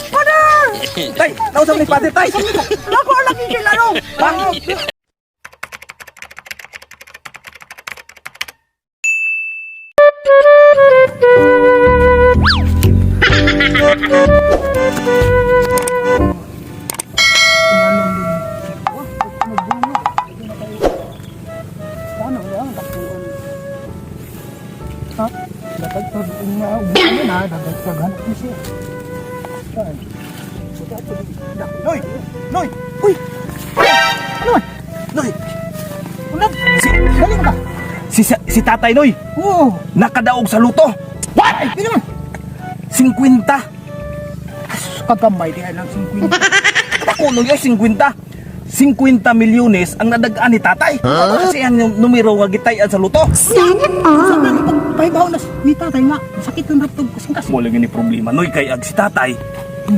Father! Tay, nausap ni Father, tay. Lako lagi sila no. Ano yan? Dakuan. Ha? Datagtag nga ano na datagtagan ko siya. Saan? Noy! Noy! Uy! Ano man? Noy! Ulag! Si, Dali mo ka? si Tatay Noy, Oo. nakadaog sa luto. What? Ay, pila man? 50. Sus, kagamay di ay lang 50. Ako Noy, ay 50. 50 milyones ang nadagaan ni Tatay. Kasi ang numero nga gitayan sa luto. Sana all. Sa mga pagpahibaw na ni tatay nga, sakit ng raptog kasing kasi. Wala nga ni problema Noy kay ag si Tatay.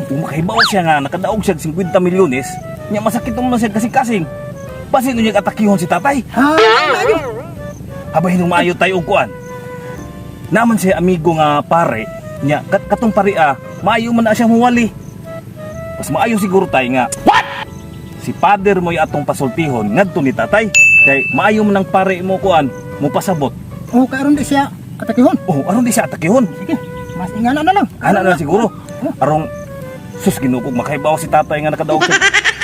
Kung makahibaw siya nga nakadaog siya og 50 milyones, nya masakit naman siya kasing-kasing. Basin niya atakihon si Tatay. Ha? Ayo. Habay nung maayo tayo og kuan. Naman siya amigo nga pare nya katong pare ah, maayo man na siya muwali. Mas maayo siguro tay nga. What? Si father mo atong pasultihon ngadto ni tatay. Kay maayo man ang pare mo kuan, mo pasabot. Oh, karon di siya atakihon. Oh, aron di siya atakihon. Sige, mas ingana na lang. Ana na lang siguro. Arong sus Ginoo kung makahibaw si tatay nga nakadaog sa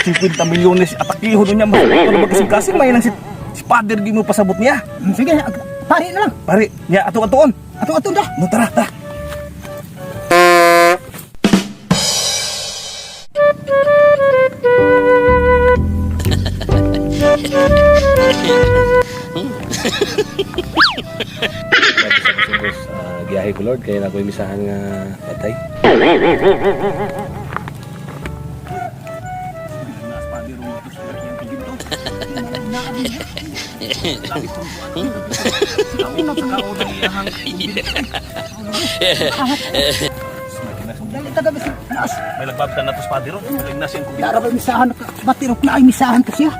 50 milyones atakihon niya mas ano ba kasing may nang si father gi mo pasabot niya. Sige, pare na lang. Pare, niya atong atuon. Ato-ato da. No tara, tara. Grabe sa kasugos. Giyahe ko Lord, kaya na ako'y misahan nga patay. Dali taga basi. Naas. May lagbabtan na to sa padero. May na siyang kubit. Dara ba misahan ka? Batirok na ay misahan ka siya.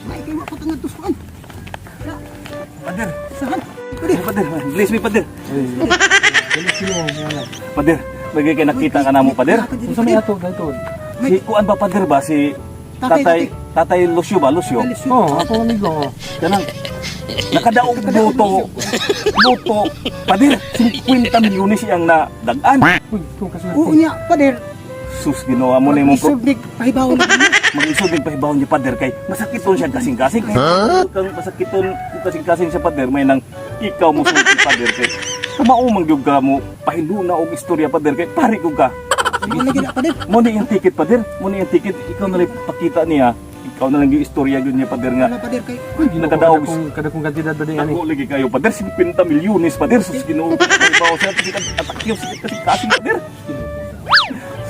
May kayo ako tangad tusuan. Pader. Sahan. Pader, pader. Bless me, pader. Pader, bagay kay nakita ka na mo, pader. Unsa may ato dito? Si kuan ba pader ba si Tatay, Tatay Tatay Lucio ba Lucio? Oh, ako amigo. Kanang nakadaog luto. Luto. Pader, 50 milyones siyang nadagan. Uy, kung kaswerte. Oo niya, pader. Sus, ginawa mo na imong pro- Isubnig pahibaw na. mag-isod yung pahibaw niya pader kay masakiton siya kasing-kasing. Kang masakiton kung kasing-kasing siya pader may nang ikaw mo sulti pader kay tumaumang gyud ka mo pahiluna og istorya pader kay pare ko ka. Sige lagi na pader. Mo ni yung ticket pader, mo ni yung ticket ikaw na lang pakita niya, ikaw na lang yung istorya gyud niya pader nga. Wala pader kay. Uy, Ginoo, Nakadaog. kada kong kantidad ba di ani? Ako lagi kayo pader 50 milyones pader sus Ginoo. Pahibaw siya atakyo sa kasing-kasing pader.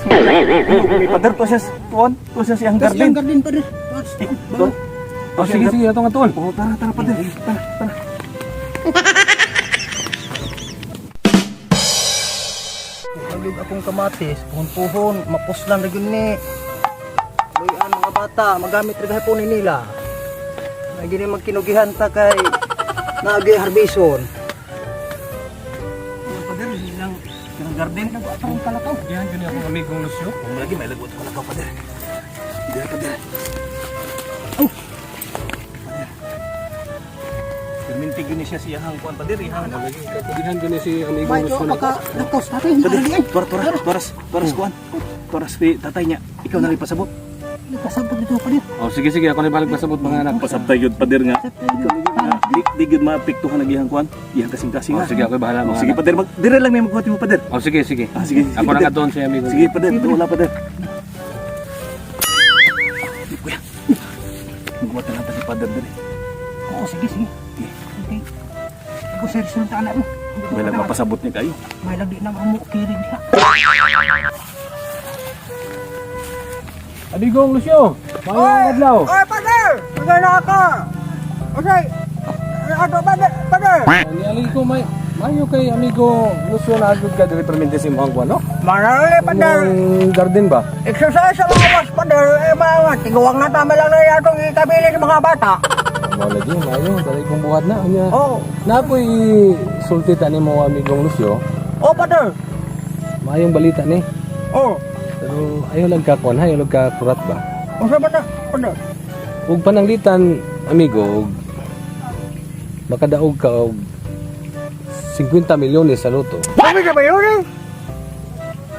May pader to siya tuon, to siya siyang Tas garden. yung garden pader. Eh, to- Oh, sige sige, ato nga tuon. Oh, tara, tara, pader. Tara, tara. Tulog akong kamatis, puhon-puhon, mapuslan ra gyud ni. Luyan mga bata, magamit ra gahapon ni nila. Lagi ni magkinugihan ta kay naagi harbison. Pader, ilang ilang garden. Atong kalakaw. Giyahan gyud ni akong amigong Lucio. Kung lagi may lagot ko lagaw, pader. Hindi pader. Oh. Pader. Permintig yun siya siyahang kuan, pader. Ihang. Lagi giyahan gyud ni si amigong May Lucio. maka lakos natin. Pader, Hindi ay. turas, turas, turas, turas, kuan. Turas, si tatay niya. Ikaw na lang pasabot. Nagpasabot dito pader. Oh, sige sige, ako na balik pasabot mga anak. Pasabtay yun, pader nga. Ikaw na yun nga. Di yun maapektuhan ang iyang kuan. Iyang kasing-kasing Oh, ha. sige, ako bahala Oh, mga sige, anak. pader. Mag, dire lang may magbuhat mo, pader. Oh, sige sige. Ah, sige, sige, Ako na pader. nga tuon si amigong. Sige, pader. Wala, pader. Kuya. Magbuhat na lang ta si pader dire. Oo, sige sige. Okay. Ako sa resulta anak mo. May lang mapasabot niya kayo. May lang di na mo kirig diha. Amigong Lucio, maayong adlaw. Oy, pader! Magana ka. Osay. Ato pader, pader. Ni aligi ko may mayo kay amigo Lucio na agad ka diri permente si imong kuan no? Marali pader. Imong garden ba? Exercise sa lawas pader. Eh, mga tiguang na tama lang na atong ikabili sa mga bata. Mao lagi, maayo, dali kong buhat na unya. Oh, Napoy sulti ta nimo, amigong Lucio. Oh, father. Maayong balita ni. Oh, Pero ayaw lang ka kuan, ayaw lang ka kurat ba? Unsa man na, father? Ug pananglitan, amigo, ug makadaog ka og 50 milyones sa loto. Sabi ka ba yun eh?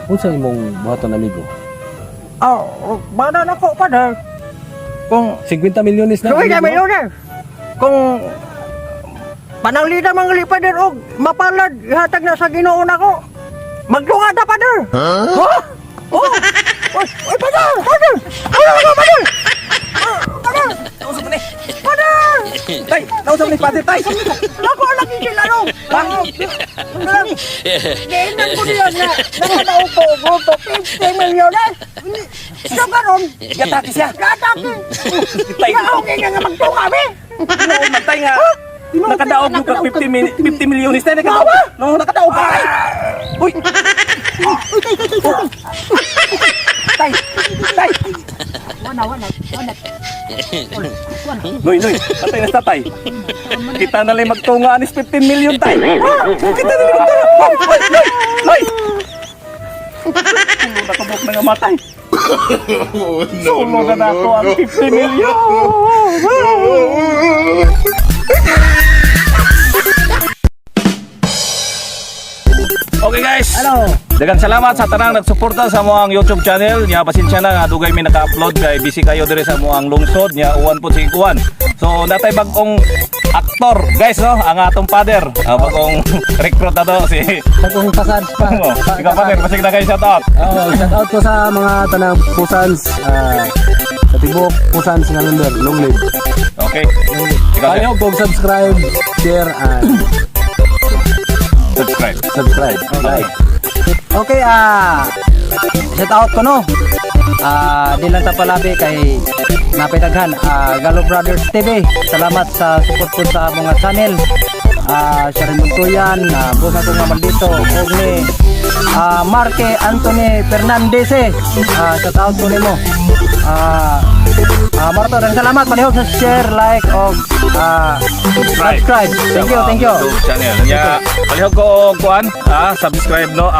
Unsa imong buhaton, amigo? Oh, bana na ko, father. Kung 50 milyones na, 50 amigo? milyones. Kung pananglitan mga li, father, og mapalad, ihatag na sa Ginoo nako. Magtunga ta, father. Huh? Oh! Oy, oy, father! Father! Ano ka, father? Ah, father! Nausa man ni. Father! Tay, nausa man ni, father, tay. Nako, lagi sila no. Giinan ko niya nga nakadaog ko og 50 milyones. So karon, Gatake siya. gatake. Tay, Nga okay nga nga magtunga mi. tinuod man tay nga. Nakadaog yung ka 50 milyones tay, nakadaog. No, nakadaog ka tay. Uy. Oh. Tay, tay. Wana, wana, wana. Noy, noy, patay na sa tay. Kita na lang magtunga anis 15 million tay. Kita na lang magtunga. Uy, uy, noy, noy. Puno na kabuk na nga matay. Sulo na na ako ang 50 million. Okay guys. Ano? Daghang salamat sa tanang nagsuporta sa among YouTube channel. Nya pasensya na nga dugay mi naka-upload kay busy kayo diri sa among lungsod nya uwan po sige kuwan. So natay bag-ong aktor guys no, ang atong father. Bagong recruit na to si Bagong pasans pa. Mo. Ikaw father, pasig na kayo shout out. Oh, shout out ko sa mga tanang Pusans, sa tibok Pusans nga member, long live. Okay. Ikaw sir, Palihog kog subscribe, share and subscribe. Subscribe. Like. Okay, shout out ko no. Di lang ta palabi kay napitaghan Galo Brothers TV. Salamat sa support po sa mga channel. Sharon Buntuyan, boss na nga maldito, og ni Marke Anthony Fernandez eh. Shout out ko nimo. Marto, daghang salamat palihog sa share, like og subscribe. Thank you, thank you. YouTube channel. Nya palihog ko og kuan, subscribe no,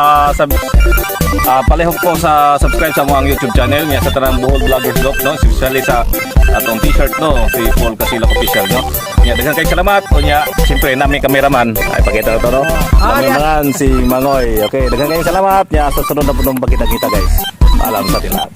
palihog ko sa subscribe sa among YouTube channel nya sa tanang Bohol Vloggers Group no, especially sa atong t-shirt no, si Paul Casilak Official no. Nya daghang kay salamat unya siyempre nami cameraman. Ay pakita na to no. Cameraman si Mangoy. Okay, daghang kay salamat nya sa sunod na punong pagkita-kita guys. Paalam sa atin lahat.